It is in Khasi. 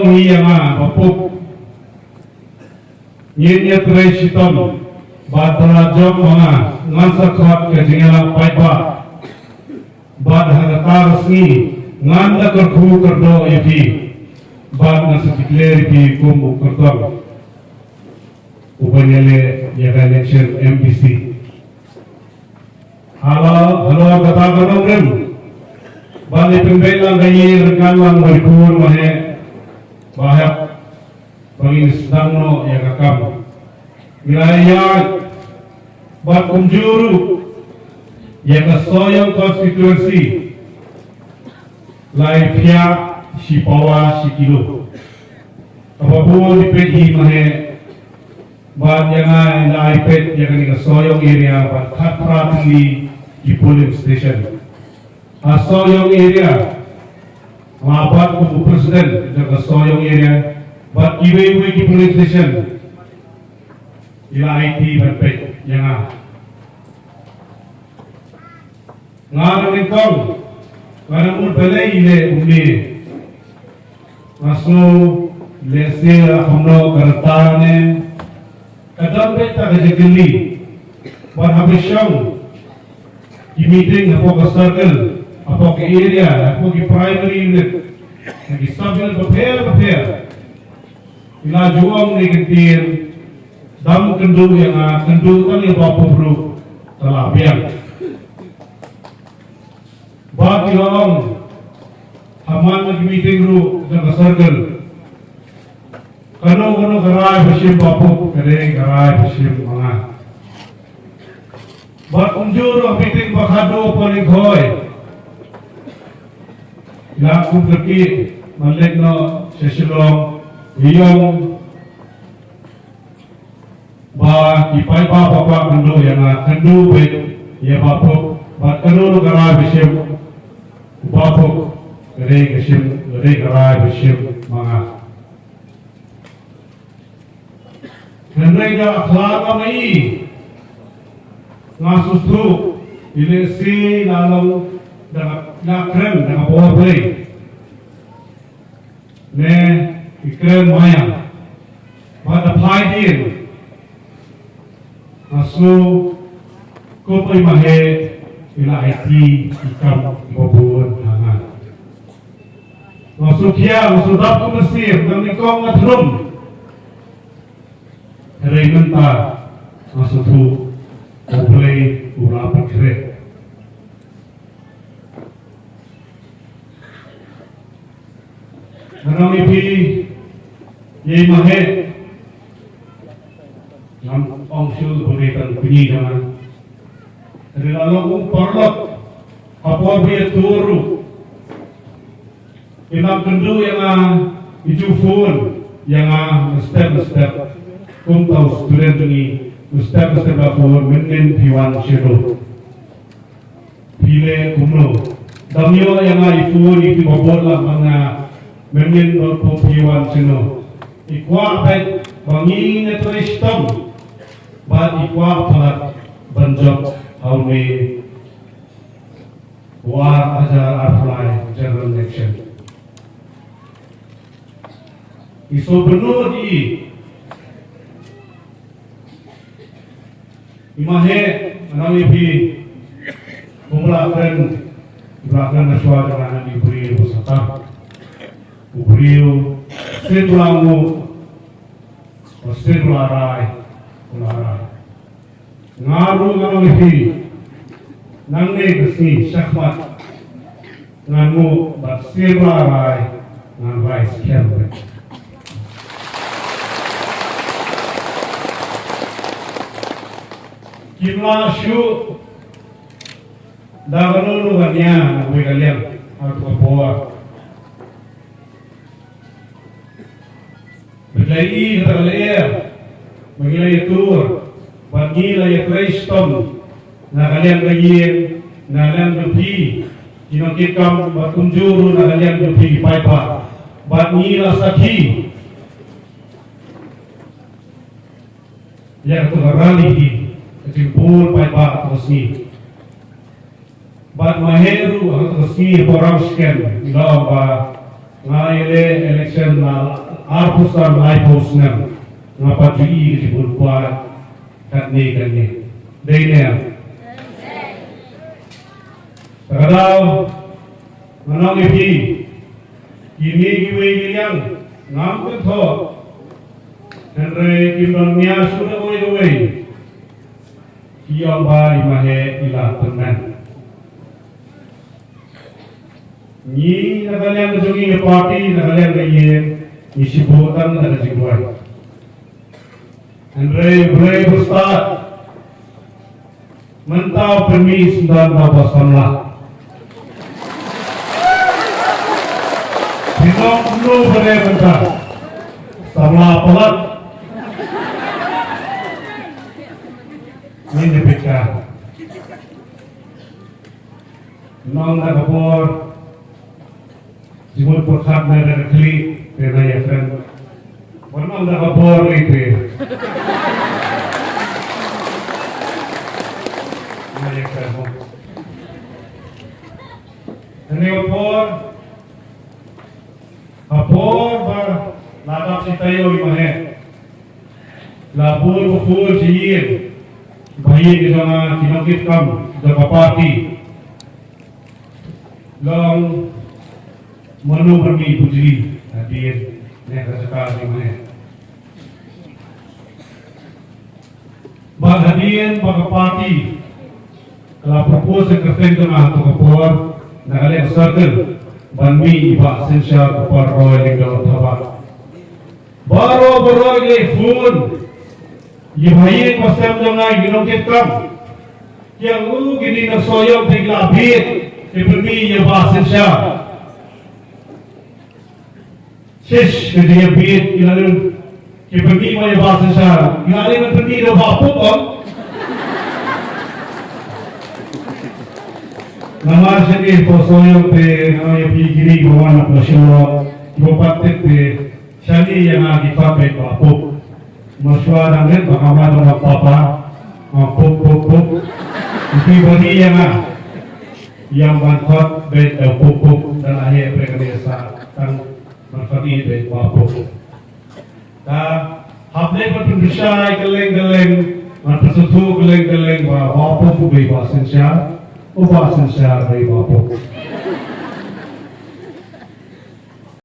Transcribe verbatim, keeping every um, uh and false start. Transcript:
Ngi ïa nga ba pup ngin ïa trei shitom bad da la jong ma nga ngan sa khot ka jingïalang paidbah bad ha kata ka sngi ngan da kyrkhu kyrdoh ïa phi bad ngan sa declare ïa phi kum u kyrtong u ban ïaleh ïa ka election M D C. Halo, halo, kata ka nongrim. Ba ngi pynbeit lang ka ïing ryngkat lang ba dei khun ba heh ba hep ba ngin sdang noh ïa ka kam. Ngi la ïaid bad kumjuh ruh ïa ka Sohiong constituency. Lai phiah shi pawa shi kilo. Kaba bun i peit hi ma heh. Bad ïa nga i la i peit ïa kane ka Sohiong area bad khatphra tylli ki polling station. Ha Sohiong area nga bat kum u president jong ka Sohiong area bad kiwei kiwei ki polling station. I la aiti ban peit ïa nga. Nga na nyngkong nga na mut balei i leh une. Nga sngew lehse la kumno ka rta ne ka don beit ta ka jingkylli. Bad haba shong ki meeting hapoh ka circle, hapoh ka area, hapoh ki primary unit, ha ki sub unit bapher bapher. I la ju ong ne kyntien, dam kynduh ïa nga, kynduh tang ïa Bah Pup ruh ka la biang. Bad i la ong ha man la ki meeting ruh jong ka circle, kano kano ka rai ba shim Bah Pup ka dei ka rai ba shim ma nga. Bad kumjuh ruh ha meeting ba khadduh Pyrshah Khoi, i la kum ka ki man leit noh sha Shillong, i ong ba ki paidbah ba kwah kynduh ïa nga, kynduh beit ïa Bah Pup bad kano kano ka rai ba shim Bah Pup ka dei ka shim, ka dei ka rai ba shim ma nga. Hynrei da khlad ma i nga sngewthuh i lehse la long da la kren da ka power play ne i kren maya. Bad da phai dien nga sngew kum i ma heh i la aiti i kam i ba bun ha nga. Nga sngew khia, nga sngew dap kum mynsiem, nga nyngkong nga thnum. Hynrei mynta nga sngewthuh U Blei u la pynkhreh. Nga ong ïa phi, ïa i ma heh. Ngam ong shuh ba dei tang pynïaid jong nga. Hynrei la long u paralok hapoh ba ïa tur ruh. Ki nang kynduh ïa nga, ki ju phone ïa nga step by step. Kumta u student jong ngi, step by step la phone, mynnin phi wan shano. Phi leh kumno. Dang ïoh ïa nga i phone ïa phi ba bud la man nga, mynnin phi wan shano. I kwah beit ba ngin ïa trei shitom bad i kwah palat ban jop ha une u ar hajar arphew lai general election. I sngewbha ïa i i ma heh, nga ong ïa phi, kumba la kren, kumba la kren na shuwa jong nga, i briew ba sngewthuh, u briew sngewthuh, u la nguh, u sngewthuh, u la rai, u la rai. Nga ruh nga ong ïa phi, nangne ka sngi shakhmat ngan nguh bad sngewbha rai, ngan rai skhem beit. Kim lah shuh da kano kano ka nia na kawei ka liang ha kato ka por. Bad la i kata ka lyer ba ngi la ïatur bad ngi la ïatrei shitom na ka liang ka ïing, na liang ka phi ki nongkitkam bad kumjuh ruh na ka liang ka phi ki paidbah. Bad ngi la sakhi ïa kato ka rally hi, ka jingbun paidbah kato ka sngi. Bad ma heh ruh ha kato ka sngi hapoh Rangshken i la ong ba Nga ïaleh election na arphew san laiphew snem. Nga pat ju i ka jingmut kwai katne katne. Dei ne em? Te ka daw nga ong ïa phi, kine kiwei ki liang ngam kynthoh. Hynrei kim don nia shuh da uwei da uwei. Ki ong ba i Maheh i la tymmen. Ngi na ka liang ka jong ngi ka party, na ka liang ka ïing, ngi shu buh tang na ka jingduwai. Hynrei U Blei u stad. Mynta u pynmih sngewdon da uba samla. Phi ong kumno ba dei mynta? Samla palat. Ngin ïa peit ka. Nong da ka por. Jingmut pyrkhat na da ka khlieh te na ïa kren. Ban nong da ka por lei te. Na ïa kren mo. Kane ka por. Ka por ba la dap shi taïew i Maheh. La bun bun shi ïing. Ba ïing ki jong nga ki nongkitkam jong ka party. Long mano ban mih bujli hadien ne ka jaka jong nga. Bad hadien ba ka party ka la propose ka kyrteng jong nga ha kato ka por na ka liang circle ban mih i Bah Synshar Kupar Roy Lyngdoh Thabah. Baroh baroh i leh phone. Ïa ba ïing ba sem jong nga, ïa ki nongkitkam. Ïa u kine na Sohiong te ki la bit ki pynmih ïa Bah Synshar. Shish, ki dei ïa bit ki la ïa ki pynmih ïa Bah Synshar. Ki la ïa pynmih ïa Bah Pup ong. Namar sha ki ba Sohiong te nga ïa phi kine ba wan na Shillong, ki ba pat tip te. Shane ïa nga ki khot beit Bah Pup. Mynshuwa dang rit ba nga wan ong papa. Ong Pup, Pup, Pup. Phi ba ri ïa nga. Ïa ban khot beit da Pup, Pup. Da la heh beit ka dei sa tang ban khot ïa beit Bah Pup. Da hap dei ban pynbishar kylleng kylleng, ban pynsngewthuh kylleng kylleng ba Bah Pup u bei Bah Synshar, u Bah Synshar u bei Bah Pup.